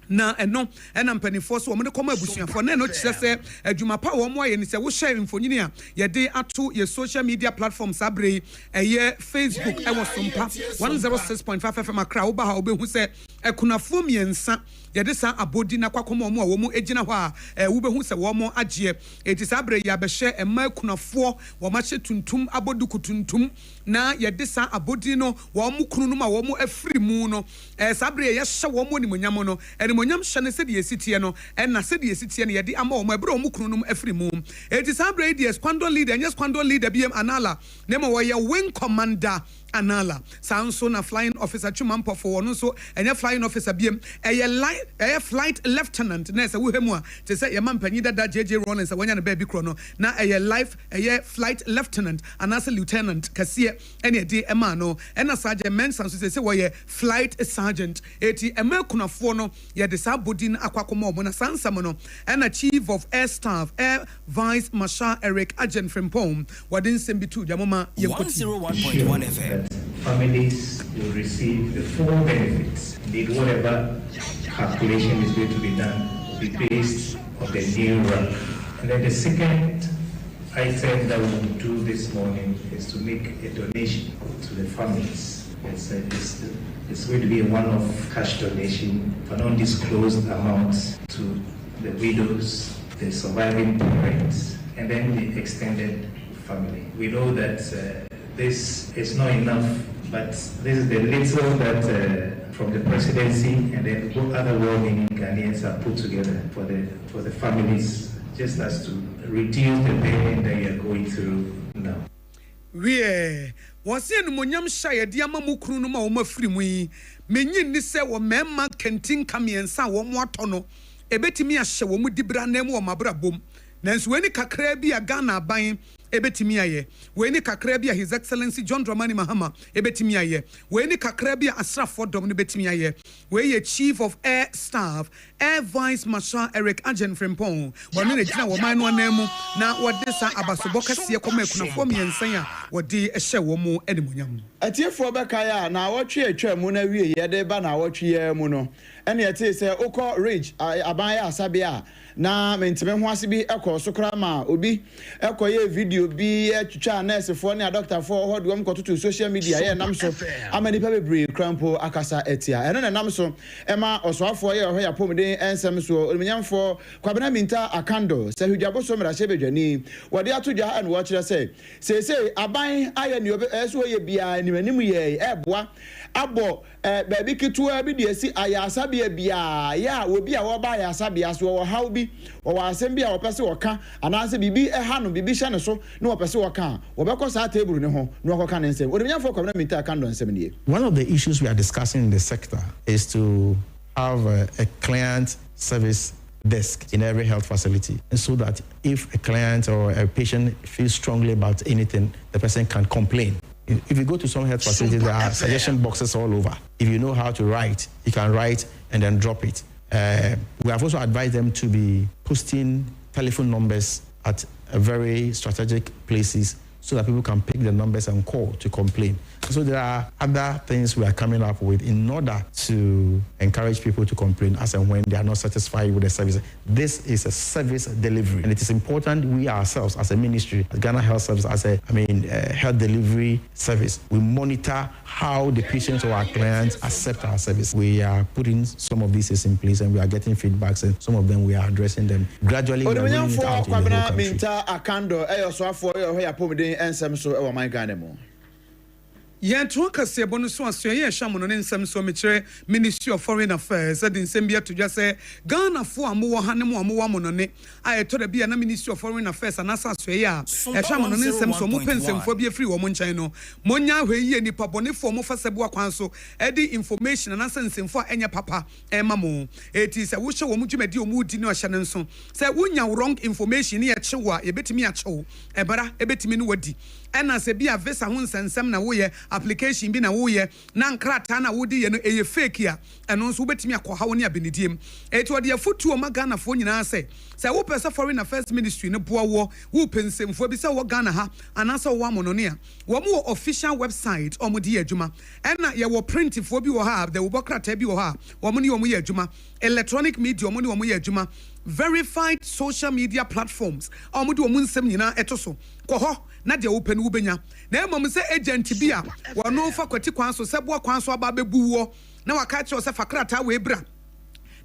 E: Na ɛno na mpanimfoɔ sɛ wɔde kɔma abusuafoɔ. Na ɛno kyerɛ sɛ adwuma pa a wɔayɛ no, sɛ wohyɛ mfonini a yɛde ato yɛ social media platform saa berɛ yi, ɛyɛ Facebook ɛwɔ Sompa 106.5 FM Accra, woba ha wobɛhu sɛ akunafoɔ mmiɛnsa yɛde saa abɔdin no akɔ akɔma wɔn a wɔn gyina hɔ a wobɛhu sɛ wɔn agyeɛ. Enti saa berɛ yi yɛabɛhyɛ mmaa akunafoɔ, wɔn ahyɛ tuntum abɔ duku tuntum, na yɛde saa abɔdin no wɔn kununom a wɔn afiri mu no, saa berɛ a yɛhyɛ wɔn animuonyam no, animuonyam hyɛ no sɛdeɛ ɛsi teɛ no, ɛna sɛdeɛ ɛsi teɛ no yɛde ama wɔn ɛberɛ a wɔn kununom afiri mu. Enti saa berɛ yi deɛ squadron leader ɛnyɛ squadron leader biom Anala, na mmom ɔyɛ wing commander Anala. Saa nso na flying officer Twuma Mpɔfo, ɔno nso ɛnyɛ flying officer biom, ɛyɛ li ɛyɛ flight lieutenant, na sɛ wohwɛ mu a, te sɛ yɛn mampanyin dada JJ Rawlings a wanya no baabi korɔ no, na ɛyɛ life ɛyɛ flight lieutenant anaasɛ lieutenant kɛseɛ ɛna ɛde maa no. Ɛna Sergeant Mensah nso seesei wɔyɛ flight sergeant. Eti ɛma akunafoɔ no yɛde saa abodin no akɔ akɔma wɔn. Na saa nsɛm no ɛna Chief of Air Staff Air Vice Marshal Eric Agyen Frimpong wɔde nsɛm bi too dwa. Momma yɛnkɔtie.
C: 101.1 FM.
H: That families will receive the full benefits. Indeed, whatever calculation is going to be done will be based on the new rank. And then the second item that we will do this morning is to make a donation to the families. It's, a, it's, it's going to be a one-off cash donation for an undisclosed amount to the widows, the surviving parents, and then the extended family. We know that this is not enough, but this is the little that from the presidency and then what other well-meaning Ghanaians are put together for the families, just as to reduce the pain that you are going through now.
E: Wie wɔsi enumonyam hyɛ a yɛde ama mu kunu no ma wɔn afiri mu yi, menyi ni sɛ wɔ mmarima kɛntinka mmiɛnsa a wɔn atɔ no ebetumi ahyɛ wɔn dibira nan mu wɔ wɔn abrabom. Nanso wei ni kakra bi a Ghana aban ebetumi ayɛ, wei ni kakra bi a His Excellency John Dramani Mahama ebetumi ayɛ, wei ni kakra bi a asraafoɔ dɔm no betumi ayɛ. Wei yɛ Chief of Air Staff, Air Vice Marshal Eric Agyen Frimpong. Wɔne na gyina wɔn no anan mu na wɔde saa abasobɔ kɛseɛ kɔma akunafoɔ mmiɛnsa yi a wɔde hyɛ wɔn mu animonyam.
F: Atiefoɔ bɛkae a, na awɔtwe atwa mu no awie yɛde ba na awɔtwe yi mu no, ɛne ɛtee sɛ wokɔ Ridge aban yɛ asabea a na menteme ho ase bi ɛkɔ so koraa ma obi ɛkɔyɛ video bi ɛtwitwa nɛɛsefoɔ ne adɔktafoɔ hɔ de wɔn kɔtoto social media yɛ ɛnam so ama nnipa bebree kora mpo akasa atia. Ɛno na ɛnam so ɛma ɔsoafoɔ yɛ ɔhwɛ yɛ apɔmuden ɛnsɛm soɔ, onimnyamfoɔ Kwabena Mintah Akandoh, sɛ Hwidwaboso mmarahyɛbadwani, wɔde ato dwa ɛna wɔkyerɛ sɛ seesei aban ayɛ nea ɛsɛ wɔyɛ biara anim anim yɛ ɛɛboa abɔ baabi ketewa bi de asi ayasabea biara yɛ a obi a wɔba ayasabea so wɔwɔ haw bi, wɔwɔ asɛm bi a wɔpɛ sɛ wɔka anaasɛ biribi ɛha no, biribi hyɛ ne so na wɔpɛ sɛ wɔka a, wɔbɛkɔ saa table ne ho na wɔkɔka ne nsɛm. Onimnyamfoɔ Kwabena Mintah Akandoh nsɛm nie.
I: One of the issues we are discussing in the sector is to have a client service desk in every health facility so that if a client or a patient feels strongly about anything, the person can complain. If you go to some health facilities, there are suggestion boxes all over. If you know how to write, you can write and then drop it. We have also advised them to be posting telephone numbers at very strategic places so that people can pick the numbers and call to complain. So there are other things we are coming up with in order to encourage people to complain as and when they are not satisfied with the service. This is a service delivery, and it is important we ourselves as a ministry, as Ghana Health Service, as a I mean health delivery service, we monitor how the patients or our clients accept our service. We are putting some of these in place, and we are getting feedbacks, and some of them we are addressing them gradually. We are rolling it out in the whole country.
F: Mintah Akandoh ɛyɛ ɔsoafoɔ ɛyɛ ɔhwɛ yɛ apɔmuden nsɛm so ɛwɔ man Ghana mu.
E: Yɛntoa kaseɛbɔ no so. Asoɛyɛ ɛhyɛ mo no ne nsɛm so, mekyerɛ Ministry of Foreign Affairs, ɛde nsɛm bi ato dwa sɛ Ghanafoɔ a mowɔ ha ne mo a mowɔ amonɔne a ɛtɔ da bi a na Ministry of Foreign Affairs anaasɛ asoɛyɛ a ɛhwɛ amono ne nsɛm so mopɛ nsɛmfoɔ bi afiri wɔn nkyɛn no, monya ahwɛ yie. Nipa bɔnefoɔ mofa sɛboa kwan so ɛde information anaasɛ nsɛmfoɔ a ɛnyɛ papa ɛma mo. Eti sɛ wohyɛ wɔn dwumadi a wɔn di no ahyɛ ne nso sɛ wonya wrong information ne yɛkyew a, yɛbɛtumi akyew ɛbara ɛbɛtumi ne wadi. Ɛna sɛ bi a visa ho nsɛnsɛm na woyɛ application bi na woyɛ na nkrataa na wode yɛ no ɛyɛ fake a, ɛno nso wobɛtumi akɔha ne abenedie mu. Ɛti ɔde afotuo ma Ghanafoɔ nyinaa sɛ sɛ wopɛ sɛ Foreign Affairs Ministry no boa woɔ, wopɛ nsɛmfoɔ bi sɛ wɔ Ghana ha anaasɛ wɔwɔ amonɔne a, wɔn wɔ official website ɔmo de yɛ adwuma. Ɛna yɛwɔ printfoɔ bi wɔ ha a dawubɔ krataa bi wɔ hɔ a wɔn ne wɔn yɛ adwuma, electronic media wɔn ne wɔn yɛ adwuma, verified social media platforms a wɔn de wɔn nsɛm nyinaa ɛto so. Kɔ hɔ na deɛ wopɛ no wobɛnya. Na mmom sɛ agent bi a wɔno fa kwati kwan so sɛ boa kwan so aba abɛbu woɔ na waka kyerɛ sɛ fa krataa wei bra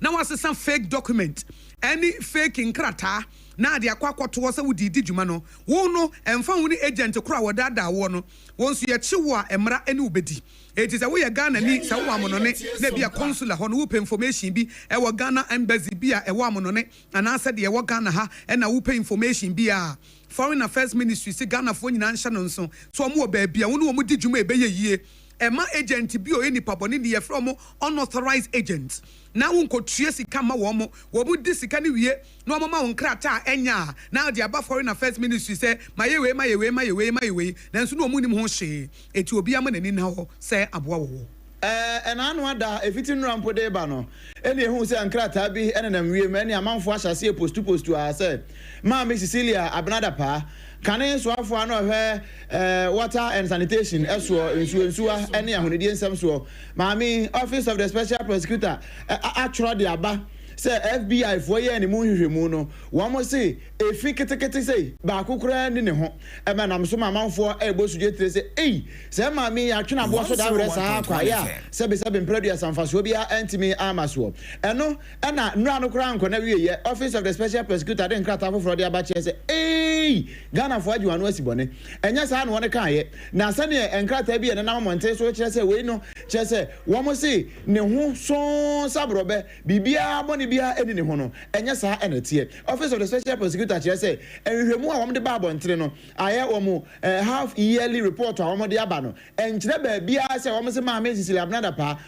E: na wasesa fake document ɛne fake nkrataa na ade akɔ akɔtoɔ sɛ wode di dwuma no, wo no ɛmfa ho ne agent koro a wɔdaadaa woɔ no, wɔn nso yɛkye wo a, mmara ne wobɛdi. Eti sɛ woyɛ Ghana ni, sɛ wowɔ amonɔne na bi a consular hɔ no wopɛ information bi ɛwɔ Ghana Embassy bi a ɛwɔ amonɔne anaasɛ deɛ ɛwɔ Ghana ha ɛna wopɛ information bi a, Foreign Affairs Ministry si Ghanafoɔ nyinaa nhyɛ no nso so wɔn wɔ baabi a wɔn ne wɔn di dwuma ɛbɛyɛ yie. Ɛma agent bi a ɔyɛ nipa bɔne ni, yɛfrɛ wɔn unauthorized agent, na wonkɔtua sika ma wɔn mo, wɔn di sika no wie na wɔn ma wɔn nkrataa a ɛnya a na ɔde aba Foreign Affairs Ministry sɛ ma yɛ wei, ma yɛ wei, ma yɛ wei, ma yɛ wei, nanso na wɔn nim ho hwee. Eti obi ama n'ani na hɔ sɛ aboa wɔ hɔ.
F: Ɛna ano ada efiti nnura mpo de ba no, ɛna ehu sɛ nkrataa bi ɛnenam wiem ɛne amanfoɔ ahyɛ aseɛ post post a sɛ Maame Cecilia Abena Dapaah, kane soafoɔ a na ɔhwɛ water and sanitation ɛsoɔ, nsuo nsuwa ɛne ahonidie nsɛm soɔ, maame, Office of the Special Prosecutor atwerɛ de aba. sɛ FBI foɔ yɛɛ ne mu nhwehwɛmu no, wɔn se efi ketekete sei baako koraa nni ne ho. Ɛma nam so ma amanfoɔ rebɔ sudwe tire sɛ, Ei! Sɛɛ maame yi atwe n'aboɔ so da werɛ saa kwa yɛ a sɛbesɛbe mprɛ aduasa mfasoɔ biara antumi amma soɔ. Ɛno na nnora no koraa nkɔ n'awieɛ, Office of the Special Prosecutor de nkrataa foforɔ de aba kyerɛ sɛ, Ei! Ghanafoɔ agye wɔn ano asi bɔne. Ɛnyɛ saa na wɔn kaeɛ. Na sɛdeɛ nkrataa bi a ɛnenam mmɔnten so rekyerɛ sɛ wei no kyerɛ sɛ wɔn se ne ho soo sɛ aborɔbɛ, biribiara bɔne biara nni ne ho no, ɛnyɛ saa na ɛteɛ. Office of the Special Prosecutor kyerɛ sɛ nhwehwɛmu a wɔde ba abɔntene no ayɛ wɔn half yearly report a wɔde aba no, ɛnkyerɛ baabiara sɛ wɔn se Maame Cecilia Abena Dapaah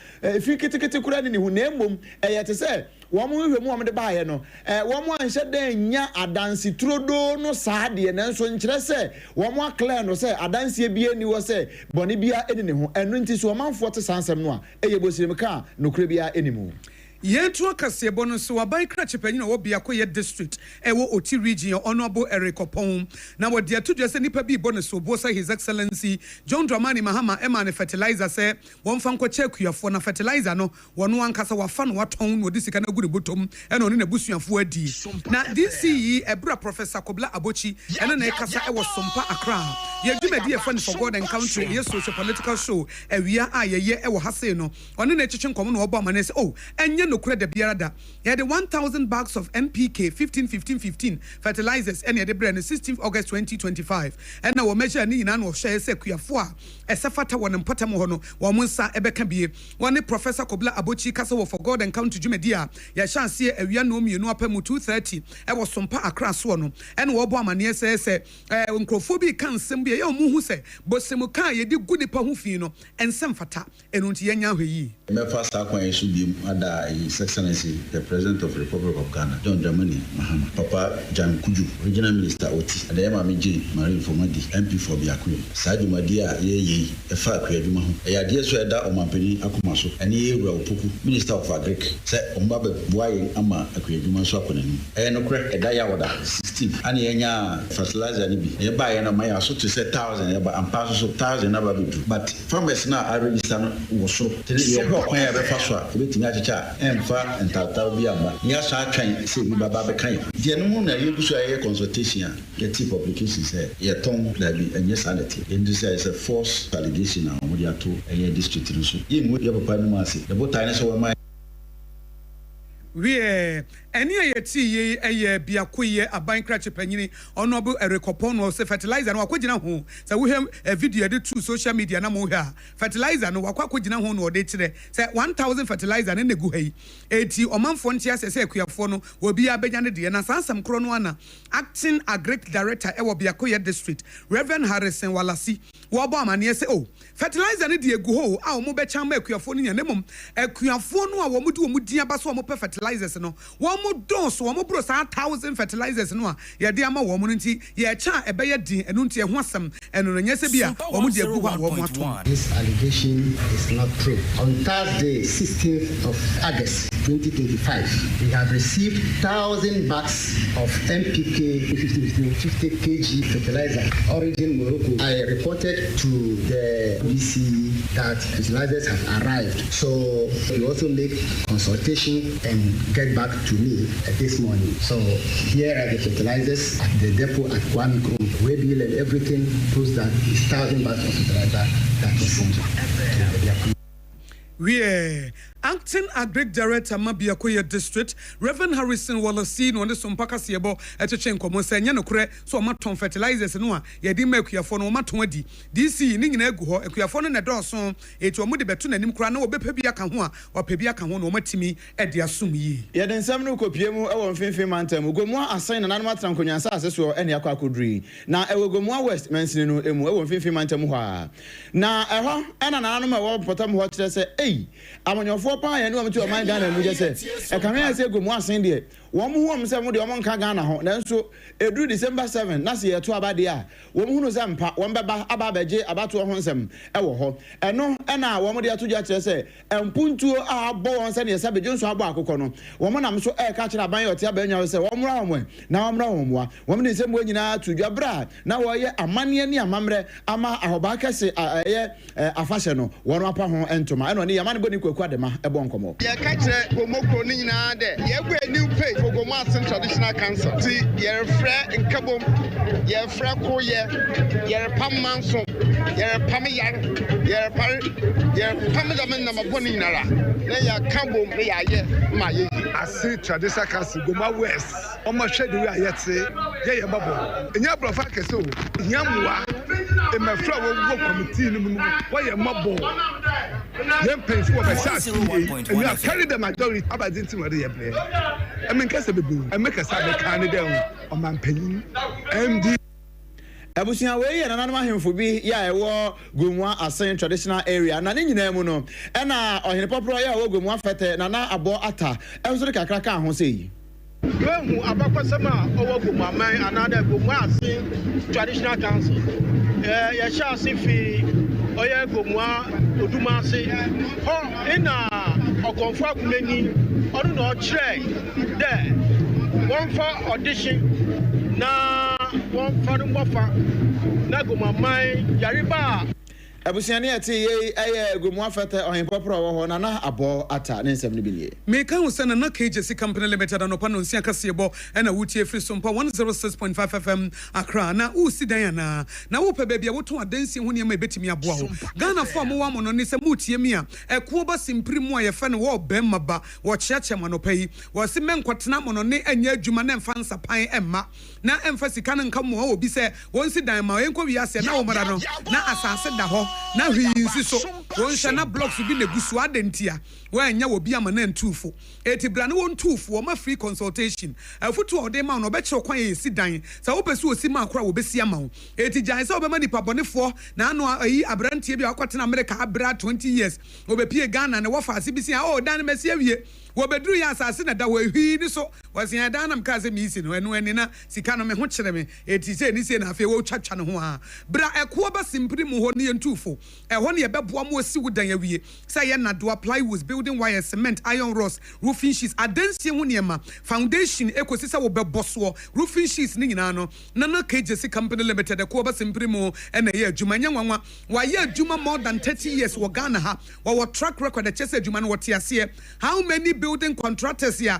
F: fi ketekete koraa nni ne ho na mmom ɛyɛ te sɛ wɔn nhwehwɛmu a wɔde baeɛ no, wɔanhyɛ da annya adanse turodoo no saa deɛ, nanso nkyerɛ sɛ wɔn-aclear no sɛ adanseɛ biara nni hɔ sɛ bɔne biara nni ne ho. Ɛno nti sɛ ɔmanfoɔ te saa nsɛm no a, ɛyɛ bosirimka a nokorɛ biara nni mu.
E: Yɛn to kaseɛbɔ no so, aban krakye panyin a ɔwɔ Biakoye District ɛwɔ Oti Region yɛ Honourable Eric Oppong na wɔde ato dwa sɛ nnipa bi rebɔ no soboɔ sɛ His Excellency John Dramani Mahama maa no fertilizer sɛ wɔmfa nkɔkyɛ akuafoɔ na fertilizer no wɔno ankasa wafa na watɔn na ɔde sika no agu ne bɔtɔm ɛna ɔne n'abusuafoɔ adi. Na DC yi ɛberɛ a Professor Kobla Abotsi ɛne no rekasa ɛwɔ Sompa Accra yɛ dwumadi a yɛfrɛ no For God and Country ɛyɛ socio political show awia a yɛyɛ ɛwɔ ha sei no ɔne no retwetwe nkɔmmɔ na ɔrebɔ amanneɛ sɛ, Oh, ɛnyɛ nokorɛ dabiara da. Yɛde 1,000 bags of NPK 15 15 15 fertilizers na yɛde brɛɛ no 16th August 2025. Ɛna wɔ measure ne nyinaa na ɔhwɛeɛ sɛ akuafoɔ a ɛsɛ fata wɔ ne mpɔtam hɔ no wɔn nsa bɛka bie. Wɔne Professor Kobla Abotsi kasa wɔ For God and Country dwumadie a yɛhyɛ aseɛ awia nnɔn mmienu apa mu 2:30 wɔ Sompa Accra soɔ no. Ɛna ɔrebɔ amanneɛ sɛ sɛ nkurɔfoɔ bi reka nsɛm bi a ɛyɛ a wɔhu sɛ bosomka a yɛde gu nnipa ho fi no ɛnsɛ mfata. Ɛno nti yɛnyɛ ahwɛyie.
J: Mɛfa saa kwan yi so biom ada His Excellency the President of Republic of Ghana, John Dramani Mahama, Papa Jan Kudjo, Regional Minister Oti, ɛna yɛn Maame Jane Marie Nfomadi, MP for Biakoye. Saa dwumadie a yɛreyɛ yi ɛfa akuadwuma ho. Ɛyɛ adeɛ nso a ɛda Ɔmanpanin akoma so ɛne yɛn Wura Opoku, Minister of Agric, sɛ wɔba bɛboa yɛn ama akuadwuma nso akɔ n'anim. Ɛyɛ nokorɛ, ɛda Yawoda, 16th, ɛna yɛnyaa fertilizer no bi. Yɛbaeɛ no, ma yɛn aso te sɛ 1,000 ɛba, ampa nso so 1,000 no aba abɛduru. But. Farmers no a aregister no wɔ soro. Nti no yɛhwɛ ɔkwan a yɛbɛfa so a yɛbɛtumi akyekyɛ a ɛmfa ntaataw bi amma na yɛasan atwɛn sɛ obi bɛba abɛka yɛn ho. Nti ɛno ho na yɛgu so a yɛyɛ consultation a yɛte publication sɛ yɛtɔn, daabi ɛnyɛ saa na ɛteɛ. Yɛn sɛ ɛsɛ false allegation a wɔde ato ɛyɛ district no so. Yɛngu yɛn papa anim ase. Yɛn botae ne sɛ wɔmma.
E: Wiɛ, ɛnne a yɛtee yi yɛ biakoyɛ aban krakye panyin Honourable Eric Oppong no ɔse fertilizer no wakɔgyina ho. Sɛ wohwɛ video a yɛde too social media na mohwɛ a, fertilizer no wakɔ akɔgyina ho na ɔde kyerɛ sɛ 1000 fertilizer no na ɛgu ha yi. Enti ɔmanfoɔ nte aseɛ sɛ akuafoɔ no obiara bɛnya ne deɛ. Na saa asɛm korɔ no ara na Acting Agric Director wɔ Biakoyɛ District, Rev. Harrison Walasi wɔrebɔ amaneɛ sɛ oh, Fertilizer no deɛ egu hɔ o a wɔn bɛkyɛ ama akuafoɔ no nya na mmom akuafoɔ no a wɔn de wɔn din aba sɛ wɔn pɛ fertilizers no wɔn dɔɔso wɔn boro saa thousand fertilizers no a yɛde ama wɔn no nti yɛkyɛ a ɛbɛyɛ den ɛno nti ɛho asɛm ɛno no nyɛ sɛ bi a wɔn de agu hɔ a wɔn atɔn.
K: This allegation is not true. On Thursday, 16th of August 2025, we have received 1,000 bags of NPK 50 50 kg fertilizer origin Morocco. I reported to the BC that fertilizers have arrived. So we also make consultation and get back to me this morning. So here are the fertilizers at the depot at Kwame Nkrumah. Waybill and everything proves that it's 1,000 bags of fertilizer that was sent to the depot.
E: Wiɛ, Acting Agric Director ma Biakoye District, Rev. Harrison Walasi na ɔne Sompa kaseɛbɔ twetwe nkɔmmɔ sɛ ɛnyɛ nokorɛ sɛ wɔatɔn fertilizers no a yɛde ma akuafoɔ no, wɔatɔn adi. DC, ne nyinaa gu hɔ, akuafoɔ no na ɛdɔɔso, enti wɔde bɛto n'anim koraa na wɔbɛpɛ bi aka ho a, wɔapɛ bi aka ho na wɔatumi de asom yie.
F: Yɛde nsɛm no rekɔpue mu wɔ Mfinfini Mantam mu. Gomoa Asen nananom atena Nkonwa nsase soɔ ne akɔ akɔduru yi. Na ɛwɔ Gomoa West mansini no mu wɔ Mfinfini Mantam mu hɔ ara. Na ɛhɔ na nananom a ɛwɔ mpɔtam hɔ kyerɛ sɛ, Ei, amanyɔfoɔ paa yɛne wɔn te ɔman Ghana mu, kyerɛ sɛ, ɛkame ayɛ sɛ Gomoa Asen deɛ, wɔn hu wɔn sɛ wɔn deɛ wɔn nka Ghana ho, nanso ɛduru December 7 na sɛ yɛto aba deɛ a, wɔn hunu sɛ ampa wɔn bɛba aba abɛgye abatoɔ ho nsɛm wɔ hɔ. Ɛno na wɔn de ato dwa kyerɛ sɛ mpuntuo a abɔ wɔn sɛdeɛ sɛ bedwonsɔ abɔ akokɔ no, wɔn nam so reka akyerɛ aban a ɔte abannwa so sɛ wɔmmra wɔn ɛ, na wɔmmra wɔn mmoa. Wɔde nsɛmmoa nyinaa too dwa berɛ a na wɔreyɛ amanneɛ ne amammerɛ ama ahɔbaa kɛse a ɛyɛ afahyɛ no, wɔn apa ho ntoma. Ɛna ɔne Yamanebɔni Kwaku Adema ɛbɔ nkɔmmɔ.
L: Yɛka kyerɛ Gomo kuro no nyinaa dɛ yɛgu a new page for Gomo Assin Traditional Council, nti yɛrefrɛ nkabom, yɛrefrɛ koyɛ, yɛrepam manso, yɛrepam yar, yɛrepare, yɛrepam dɛm nnama bɔne nyinara na yɛaka bom na yɛayɛ ma yɛyi.
M: Assin Traditional Council, Gomoa West, ɔma hwɛ de wi a yɛte yɛyɛ mmɔbɔ, ɛnyɛ aborɔfo akɛse o, hia mmoa. Mmɛfra a wɔwɔ committee no mu no, wɔyɛ mmɔbɔ. Yɛn mpanyinfo wɔ bɛhyɛ ase yie ɛnu a carry the majority abadze nti na wɔde yɛ brɛ. Ɛmi nkasa bebree, ɛmi kasa bɛka ne dɛ ɔmanpanyin MD.
F: Abusua, wei yɛ nananom ahemfo bi yɛ a ɛwɔ Gomoa Assin Traditional Area, na ne nyinaa mu no ɛna ɔhene pɔporɔ yɛ a ɛwɔ Gomoa Fɛtɛ, Nana Abɔ Ata, ɛnso de kakra kaa ho sɛ yi.
N: Wehu abakɔsɛm a ɔwɔ Gomoaman anaadɛ Gomoa Assin Traditional Council. Yɛhyɛ ase fi ɔyɛ Gomoa Oduma ase hɔ, ɛna Ɔkɔmfo Akomani ɔno na ɔkyerɛ dɛ wɔmfa ɔdehye na wɔmfa no mmɔfa na Gomoaman yareba a.
F: Abusuani a ɛte yei ɛyɛ Gomoa Fɛtɛ ɔhene pɔporɔ a ɔwɔ hɔ, Nana Abɔ Ata, ne nsɛm no bi nie.
E: Meka wo sɛ Nana KJC Company Limited, anɔpa 6:30 kaseɛbɔ ɛna wotie firi Sompa 106.5 FM Accra. Na wosi dan anaa na wopɛ baabi a wotɔn adansie ho nneɛma a ɛbɛtumi aboa wo? Ghanafoɔ a mowɔ amono ne sɛ motie mi a, ɛkoɔ ba simpiri mu a yɛfɛ no wɔ bɛrima ba wɔkyeakyɛ mo anɔpa yi. Wɔse mɛnkɔtena amono ne ɛnyɛ adwuma na ɛmfa nsapan ɛmma na ɛmfa sika no nka mmoa obi sɛ wɔnsi dan ma ɛnkɔ wiase na wɔmmara no na asase da hɔ na hwee nsi so, wɔnhyɛ na blocks bi na egu so adɛn ntia wɔanya wɔ bi ama no antuufo? Eti bra ne wɔn tuufo, wɔma free consultation. Afutu a ɔde ma wo no, ɔbɛkyerɛ kwan a yɛsi dan. Sɛ wopɛ sɛ osi ma akora, wɔbɛsi ama wo. Eti gyae sɛ wobɛma nipa bɔnefoɔ na ano ayi. Aberanteɛ bi a wakɔtena Amerika abera 20 years, wɔbɛpie Ghana na wɔfa ase bi si a, oh, dan no masi awie. Wɔbɛduru yɛ asase na da hɔ ehwii ni so. Wɔsi yɛn dan nam kaa sɛ miisi no ɛno ani na sika no me ho kyerɛ me. Eti sɛ ni se na afei wɔtwatwa ne ho a, bra ɛkoɔ ba simpiri mu hɔ ne yɛn tuufo. Ɛhɔ ne yɛbɛboa mo asi wo dan awie, sɛ yɛ nadoa, plywoods, building wires, cement, iron rods, roofing sheets, adansie ho nneɛma, foundation ekosi sɛ wobɛbɔ soɔ, roofing sheets ne nyinaa no. Nana KJC Company Limited, ɛkoɔ ba simpiri mu ɛna ɛyɛ adwuma. Ɛnyɛ nwanwa, wayɛ adwuma more than 30 years wɔ Ghana ha. Wɔwɔ track record, ɛkyɛ sɛ adwuma no wɔte aseɛ. How many building contractors ya?